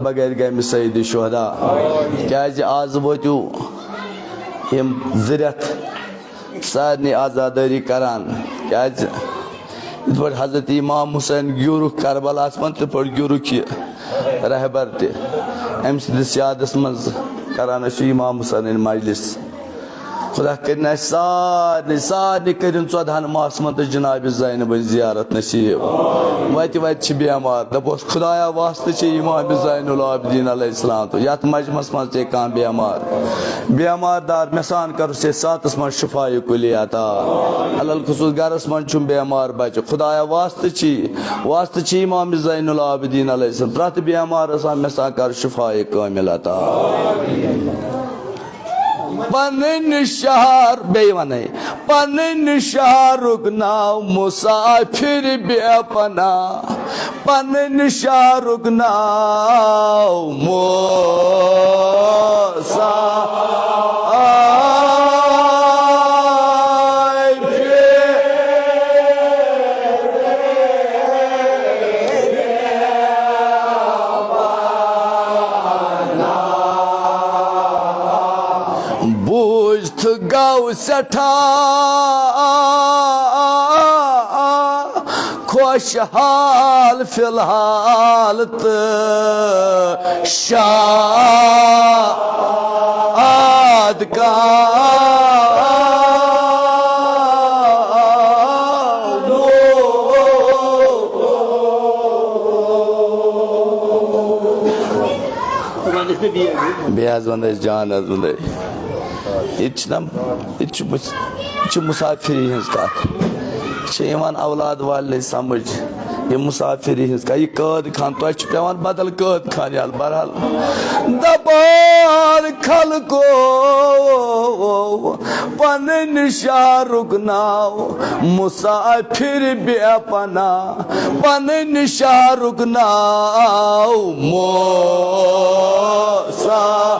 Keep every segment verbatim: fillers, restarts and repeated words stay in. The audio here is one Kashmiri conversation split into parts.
بغٲر غمِ سید شہدا۔ کیازِ آز وٲتِو یِم زٕ رٮ۪تھ سارنٕے عزادٲری کران۔ کیازِ یِتھ پٲٹھۍ حضرت امام حسین گیوٗرُکھ کربلاہس منٛز، تِتھ پٲٹھۍ گیوٗرُکھ یہِ رہبر تہِ۔ أمۍ سٕنٛدِس یادس منٛز کران ٲسۍ امام حسینٕنۍ مجلس۔ خدا کٔرِنۍ اَسہِ سارنٕے، سارنٕے کٔرِنۍ ژۄدہَن ماہَس منٛز تہٕ جناب زینبٕنۍ زیارت نصیٖب۔ وَتہِ وَتہِ چھِ بیمار، دَپوس خدایا واسطہٕ چھِ امام زین العابدین علیہ السلام تہٕ یَتھ مجمعس منٛز تہِ کانٛہہ بیمار، بیمار دار مےٚ سان کَرُس ییٚتھۍ ساتَس منٛز شفایہِ کُلی عطا۔ علل خصوص گَرَس منٛز چھُم بیمار بَچہٕ، خدایا واسطہٕ چھِ، واسطہٕ چھِ امام زین العابدین علیہ السلام، پرٛٮ۪تھ بیمار آسان مےٚ سان کَر شفایہِ کٲمِل عطا۔ پنٕنۍ شہر، بیٚیہِ وَنَے، پنٕنۍ شہرُک ناو مسافر بے پناہ، پنٕنۍ شہرُک ناو مسافر۔ بوٗزِتھ گوٚو سٮ۪ٹھاہ خۄش حال فی الحال تہٕ شاد کانٛہہ۔ بیٚیہِ حظ وَنہٕ أسۍ جان حظ وَنہٕ أسۍ۔ ییٚتہِ چھِنہ، ییٚتہِ چھُ مُس-، یہِ چھِ مُسافِری ہِنٛز کَتھ۔ یہِ چھِ یِوان اولاد والنٕے سَمٕجھ۔ یہِ مُسافِری ہِنٛز کَتھ، یہِ قٲد خان، تۄہہِ چھُ پٮ۪وان بدل قٲد خان یَلہٕ۔ بہرحال، دَپان خلقو، پنٕنۍ شہرُک ناو مسافر بے پناہ، پنٕنۍ شہرُک ناو موسیٰ۔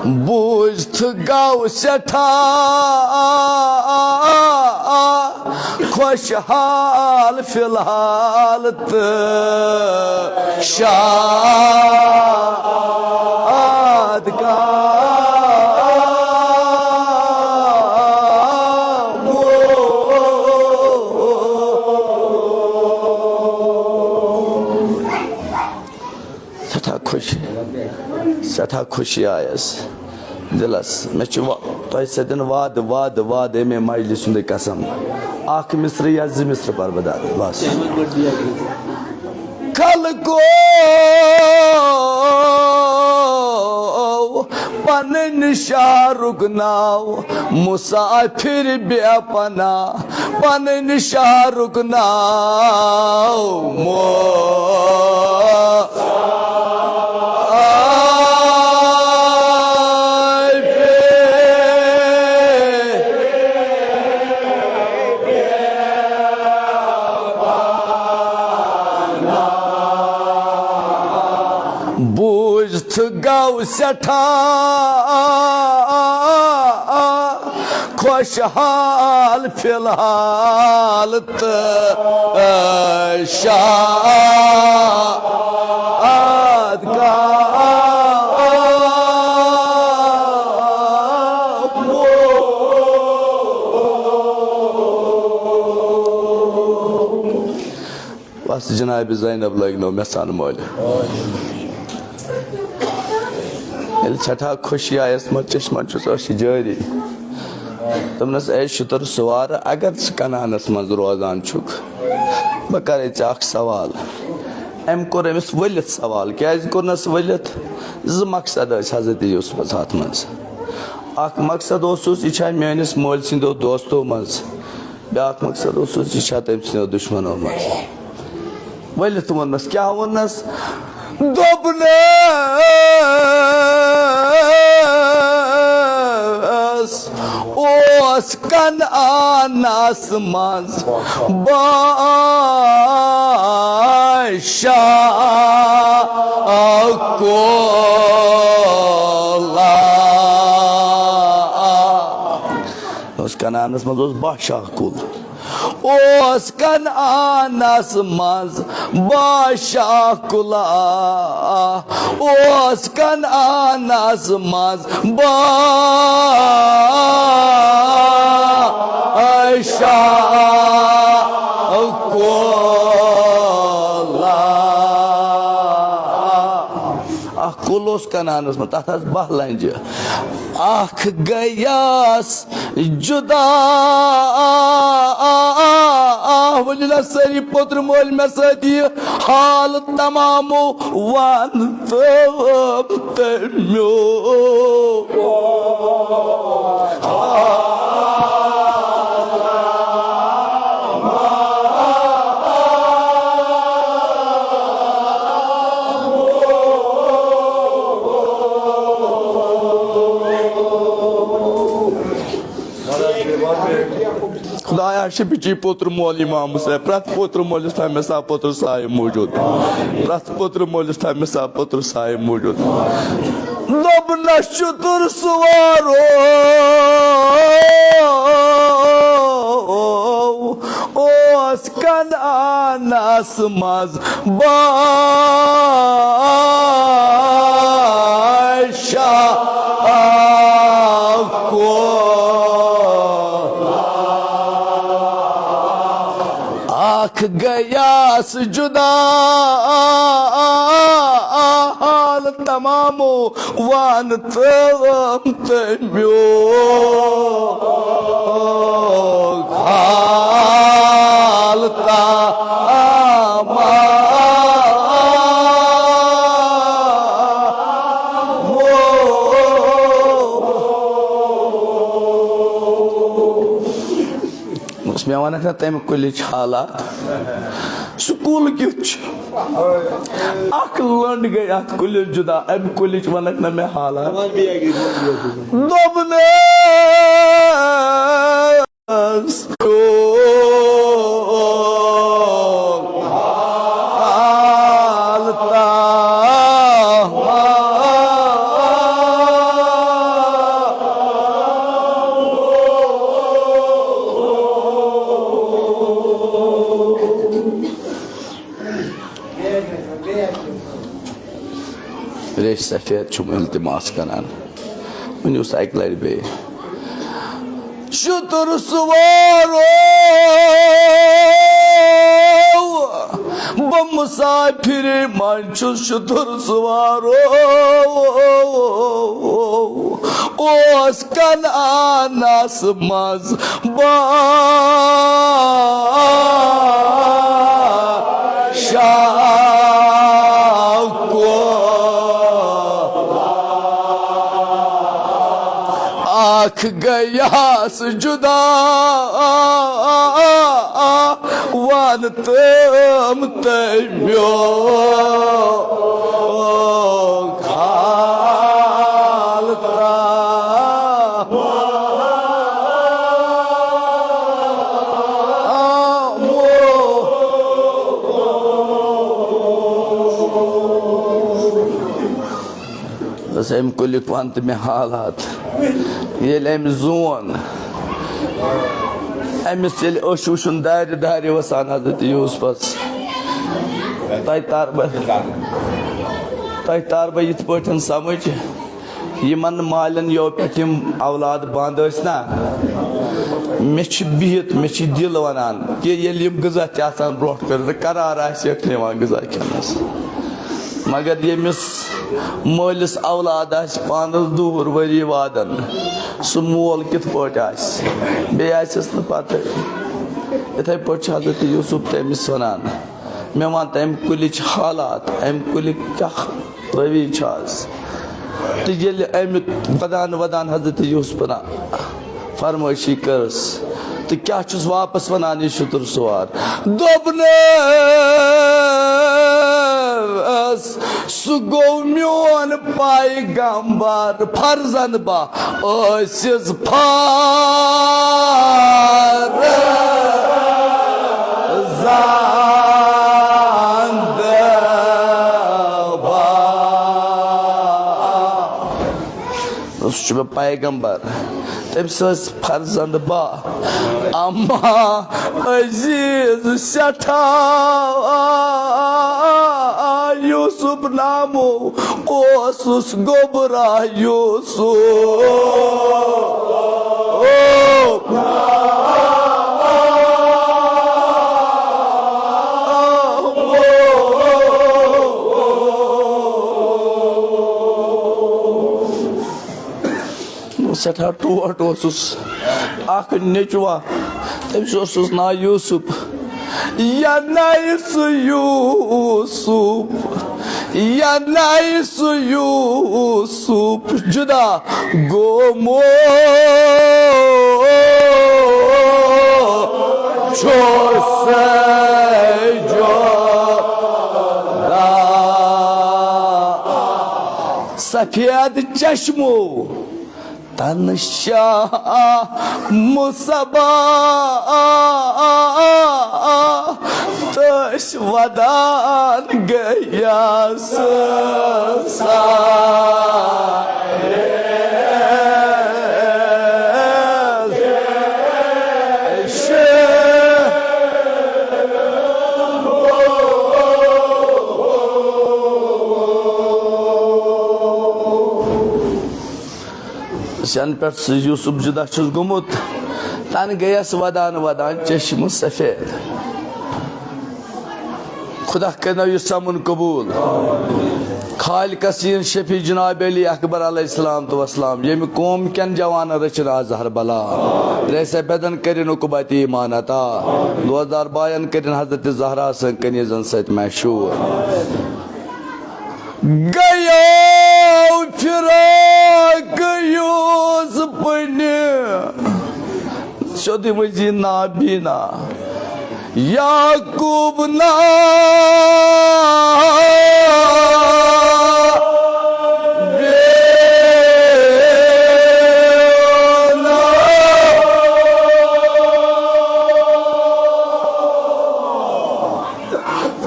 بوٗزِتھ گوٚو سٮ۪ٹھاہ خۄش حال فی الحال تہٕ شاد کانٛہہ۔ سٮ۪ٹھاہ خوشی، سٮ۪ٹھاہ خوشی آیَس دِلَس۔ مےٚ چھُ وا-، تۄہہِ سۭتۍ وعدٕ، وعدٕ، وعدٕ، اَمے مجلہِ سُنٛدٕے قسم۔ اَکھ مِصرٕ یا زٕ مِصرٕ پَرٕ بہٕ دَتھ، بَس۔ خلقو، پنٕنۍ شہرُک ناو مسافر بے پناہ، پنٕنۍ شہرُک ناو مو۔ بوٗزِتھ گوٚو سٮ۪ٹھاہ خۄش حال فی الحال تہٕ شاد کانٛہہ۔ بس جناب زینب لٲگۍ نو مےٚ سان مٲلۍ۔ ییٚلہِ سٮ۪ٹھاہ خوشی آیَس، مگر چشمن چھُس أچھ جٲری۔ دوٚپنَس، "اے شُتُر سُوارٕ، اگر ژٕ کنعانس منٛز روزان چھُکھ، بہٕ کرے ژےٚ اکھ سوال۔" أمۍ کوٚر أمِس ؤلِتھ سوال۔ کیازِ کوٚرنَس ؤلِتھ؟ زٕ مقصد ٲسۍ حضرت یوسفس اتھ منٛز۔ اکھ مقصد اوسُس، یہِ چھا میٲنِس مٲلۍ سٕنٛدیو دوستو منٛز؟ بیٛاکھ مقصد اوسُس، یہِ چھا تٔمۍ سٕنٛدیو دُشمنو منٛز؟ ؤلِتھ ووٚننَس، کیٛاہ ووٚننَس؟ دوٚپنَس، اوس کنعانس منٛز بٲے شاہ کُلا۔ اوس کنعانس منٛز اوس باہ شاہ کُل۔ اوس کنعانس منٛز باہ شاہ کُلا۔ اوس کنعانس منٛز باہ شاہ کُلا۔ اکھ کُل اوس کنعانس منٛز، تتھ آسہٕ باہ لنجہِ۔ اکھ گٔیس جدا۔ ؤنِو نا سٲری پوتُر مٲلۍ مےٚ سۭتۍ یہِ حال تمامو وَن تہٕ تٔمیو۔ خدایا، شفیع چی پوتُر مول امام حسین، پرٛٮ۪تھ پوتُر مٲلِس تھاو مےٚ سا پوتُر سایہِ موٗجوٗد۔ پرٛٮ۪تھ پوتُر مٲلِس تھاو مےٚ سا پوتُر سایہِ موٗجوٗد۔ دوٚپنَس شُتُر سوارو اوس کنعانس منٛز باہ شاہ کُلا۔ اکھ گٔیس جدا حال تمامو وَن تہٕ تٔمیو۔ حال تمامو۔ اوس مےٚ وَنکھ نہ تَمہِ کُلِچ حالات، سُہ کُل کیُتھ چھُ؟ اکھ لٔنڈ گٔے اَتھ کُلِس جُدا، اَمہِ کُلِچ وَنکھ نہ مےٚ حالات۔ دوٚپنَس، حالتا۔ ریش سفید چھُم التماس کران۔ ؤنِو سا اَکہِ لَٹہِ بیٚیہِ۔ شُتُر سوارو، بہٕ مُسافِر منٛز چھُس شُتُر سوارو۔ اوس کنعانس منٛز باہ شاہ کُلا۔ اکھ گٔیس جُدا وَن تہٕ تٔمیو۔ حالتا۔ بس اَمہِ کُلیُک وَن تہٕ مےٚ حالات۔ ییٚلہِ أمۍ زون، أمِس ییٚلہِ أچھ وٕچھُن دارِ دارِ وَسان حضرت یوٗسفَس، تۄہہِ تار بہٕ، تۄہہِ تار بہٕ یِتھ پٲٹھۍ سَمٕجھ، یِمَن مالٮ۪ن یو پٮ۪ٹھ یِم اولاد بنٛد ٲسۍ نا، مےٚ چھِ بِہِتھ، مےٚ چھِ دِل وَنان کہِ ییٚلہِ یِم غذا تہِ آسان برٛونٛٹھ کٔرِتھ، قرار آسہِ یَکھ نِوان غذا کھٮ۪نَس۔ مگر ییٚمِس مٲلِس اولاد آسہِ پانَس دوٗر ؤری وادَن، سُہ مول کِتھ پٲٹھۍ آسہِ؟ بیٚیہِ آسٮ۪س نہٕ پَتہٕ۔ یِتھَے پٲٹھۍ چھُ حضرت یوٗسُف تٔمِس وَنان، مےٚ وَن تہٕ اَمہِ کُلِچ حالات، اَمہِ کُلہِ کیٛاہ روی چھِ آز؟ تہٕ ییٚلہِ اَمہِ ودان ودان حضرت یوٗسفن فرمٲیشی کٔرٕس، تہٕ کیٛاہ چھُس واپس وَنان یہِ شُتُر سوار؟ دوٚپنَس، سُہ گوٚو میون پیغمبر، فرزند با ٲسِس فرزند۔ سُہ چھُ مےٚ پیغمبر، تٔمۍ سٕنٛز فرزند با۔ اما عزیز سٮ۪ٹھاہ یوسف نامو اوسُس گوبرا یوسف۔ سٮ۪ٹھاہ ٹوٹھ اوسُس۔ اکھ نیٚچوا، تٔمِس اوسُس ناو یوسف۔ یا ناے سُہ یوسف، یا ناے سُہ یوسف جدا گومو چھُ سے جدا۔ سفید چشمو تن شاہ مصبا تش ودان گیاس سا۔ زن پٮ۪ٹھ سُہ یوسف جدا چھُس گوٚمُت، تن گٔیس ودان ودان چشمہٕ سفید۔ خدا کٔرِنو یہِ سمُن قبول۔ خالقس یِن شفیع جناب علی اکبر علیہ السلام تو وسلام، ییٚمہِ قوم کٮ۪ن جوانن رٔچھِن آز ہر بلا۔ ترٛےٚ سفیدن کٔرِن عقوبت ایمان عطا۔ دوستدار باین کٔرِن حضرت زہرا سٕنٛز کنیزن سۭتۍ محشور۔ گیاو فراق یوسفنہِ سیوٚدُے مٔنٛزی نابینا۔ یعقوب نا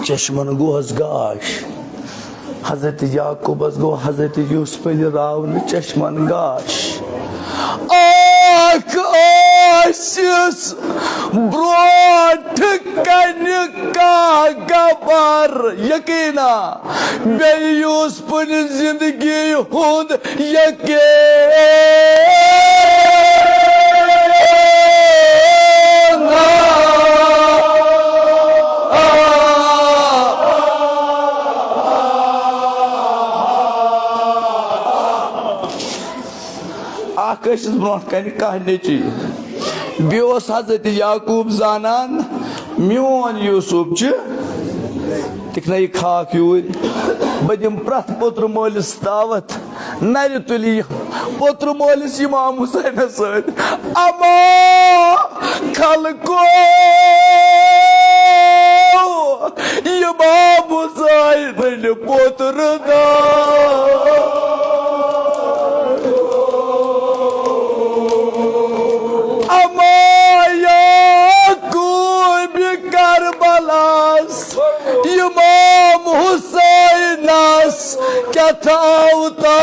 چشمن گوس گاش۔ حضرت یعقوبس گوٚو حضرت یوسفنہِ راونہٕ چشمن گاش۔ اکھ ٲسِس برونٛٹھ کنہِ کانٛہہ گبر، یقینا بیٚیہِ یوسفنہِ زندگی ہُنٛد یقین۔ اکھ ٲسِس برونٛٹھ کنہِ کانٛہہ نیٚچی، بیٚیہِ اوس حضرت یعقوب زانان میون یوسف چھُ تِکھنَے خاک یوٗرۍ۔ بہٕ دِمہٕ پرٛٮ۪تھ پوٚتُر مٲلِس دعوت، نرِ تُلہِ یہِ پوٚتُر مٲلِس اِمام حُسینَس سۭتۍ۔ اما خلقو، اِمام حُسینٕنۍ پوٚتُر دعوت۔ اما یعقوبِ کربلاہَس اِمام حُسینَس کیٛاہ تھاو تا۔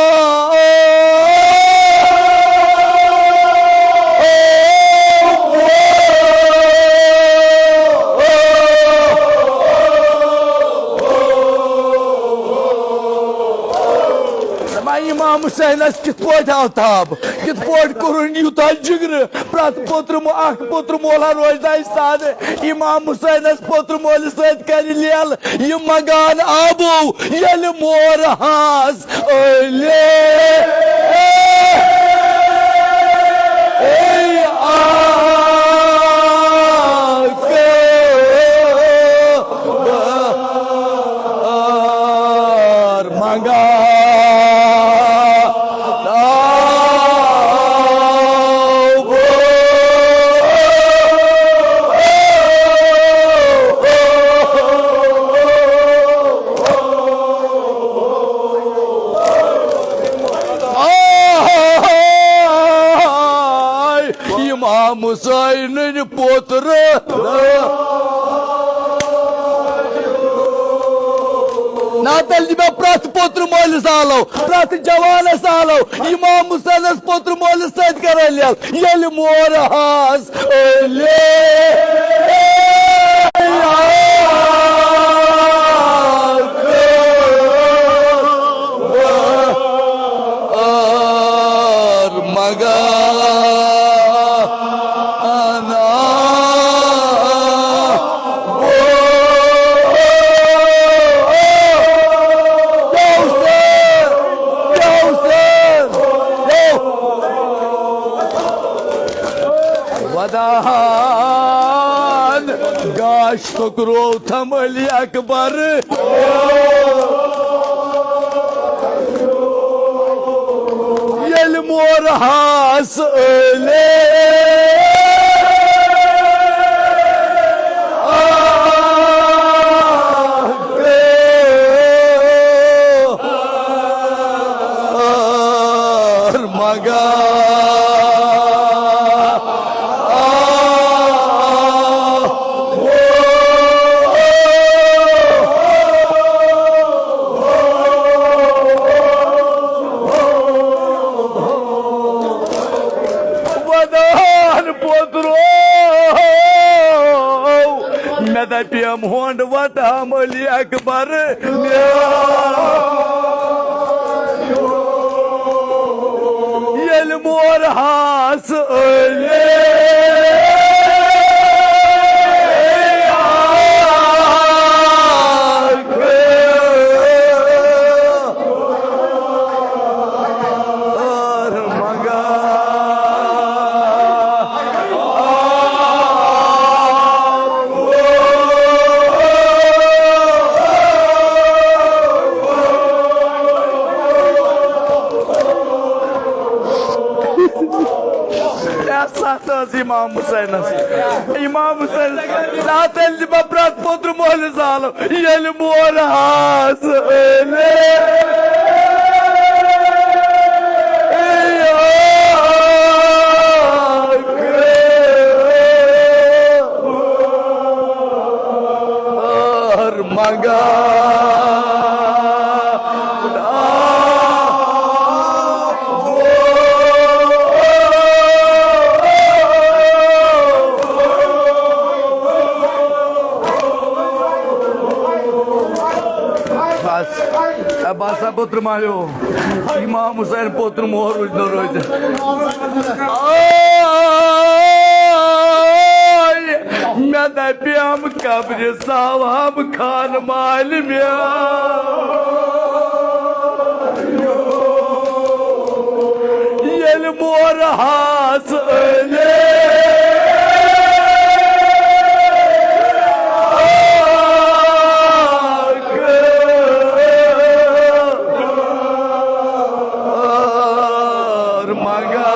دَپان اِمام حُسینَس کِتھ پٲٹھۍ آو تاب، کِتھ پٲٹھۍ کوٚرُن یوٗتاہ جِگرٕ۔ پرٛٮ۪تھ پوٚتُر مو-، اکھ پوٚتُر مول ہا روزِ نہٕ اَسہِ سادٕ۔ اِمام حُسینَس پوٚتُر مٲلِس سۭتۍ کَرِ لیل، یہِ مگان آبو ییٚلہِ مور ہاس ٲلے۔ اے آکھ ٲر منگان۔ آے اِمام حُسینٕنۍ پوترٕ۔ ناتل دِ مےٚ پرٛٮ۪تھ پوٚتُر مٲلِس آلو، پرٛٮ۪تھ جوانس آلو، امام حسینس پوٚتُر مٲلِس سۭتۍ کران لیل۔ ییٚلہِ مورہس علی ٲر مگا انا۔ ودان گاش ٹکرو تھم علی اکبر۔ ییٚلہِ مورہس علی ٲر مگا ودان پوترو، مےٚ دَپیم ہونٛڈ وَٹام علی اکبر۔ ییٚلہِ مورہس علی ستھ ٲس امام حسینس۔ امام حسین، تیٚلہِ دِ بہٕ پرٛٮ۪تھ پوٚتُر مٲلِس عالم۔ ییٚلہِ مورہس علی ٲر مگا بس، اے بس، اے پوٚتُر مالیو، امام حسین پوٚتُر مور روزِ نہٕ روزِ۔ آے، مےٚ دَپیٛام قبرِ ساوام خان مالہِ مےٚ۔ ییٚلہِ مورہس علی ٲر مگا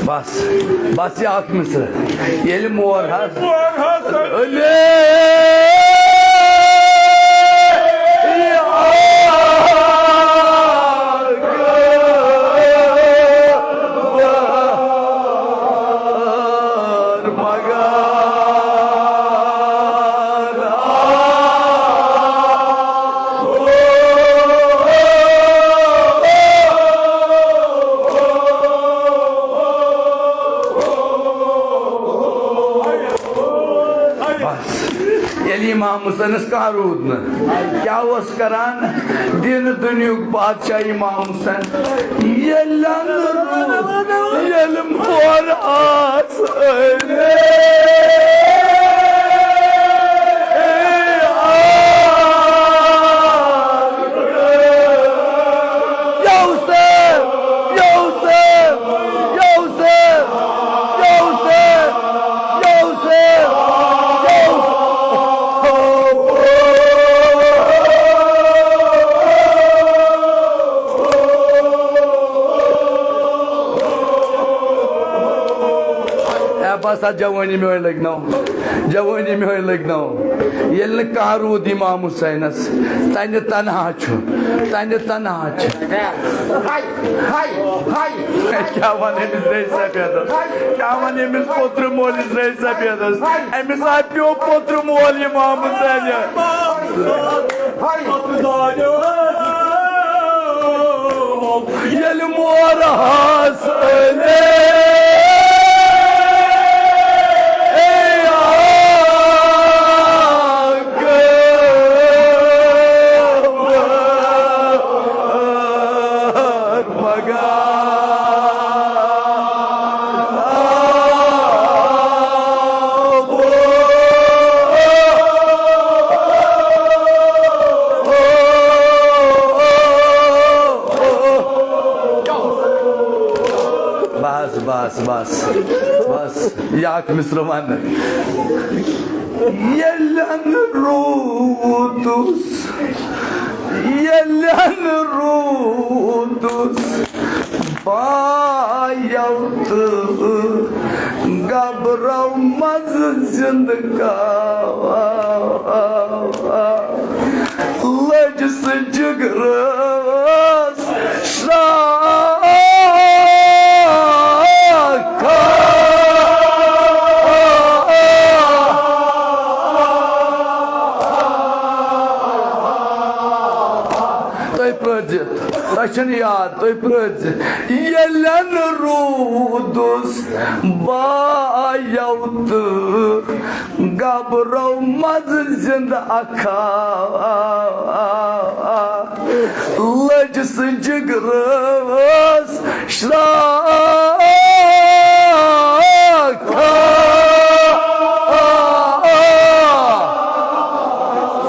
بس، بس یہِ اکھ مِصرٕ۔ ییٚلہِ مورہس علی بس، ییٚلہِ امام حسینس کانٛہہ روٗد نہٕ، کیٛاہ اوس کران؟ دِنہٕ دُنیہُک بادشاہ امام حسین۔ ییٚلہِ نہٕ روٗد، ییٚلہِ مور آس علی۔ یوسف، یوسف، یوسف، یوسف، یوسف، یوسف۔ اے بس، اتھ جوٲنی میٲنۍ لٔگۍ نو۔ جوٲنی میٲنۍ لٔگۍ نو۔ ییٚلہِ نہٕ کانٛہہ روٗد امام حسینس، تنہِ تنہا چھُ، تنہِ تنہا چھُ۔ ہاے، ہاے، ہاے۔ کیٛاہ وَنہٕ أمِس نٔے سفیدس؟ کیٛاہ وَنہٕ أمِس پوٚترٕ مٲلِس نٔے سفیدس؟ أمِس ہا پیوٚو پوٚترٕ مول امام حسین۔ ہاے۔ ییٚلہِ مورہس ٲلے بس، بس، بس، بس۔ یہِ اکھ مِصرٕ وَنہٕ۔ ییٚلٮ۪ن روٗدُس، ییٚلٮ۪ن روٗدُس بایو تہٕ گبرو منٛزٕ زِندٕ کا، لٔج سُہ جِگرَس شاخا۔ تُہۍ پرٛٲرۍزِ، تۄہہِ چھُنہٕ یاد، تُہۍ پرٛٲرۍزِ۔ ییٚلٮ۪ن روٗدُس بایو تہٕ گبرو منٛزٕ زِندٕ اکھا، لٔج سُہ جِگرَس شراکھا۔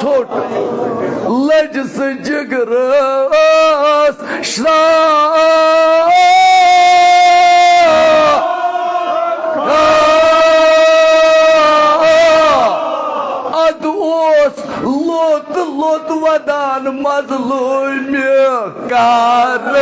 ژھوٚٹ۔ لٔج سُہ جِگرَس شراکھا۔ اَدٕ اوس لوٚت لوٚت ودان مظلومہِ کارٕ۔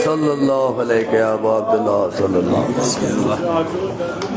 صلی اللہ علیہ یا ابا عبداللہ، صلی اللہ علیہ وسلم۔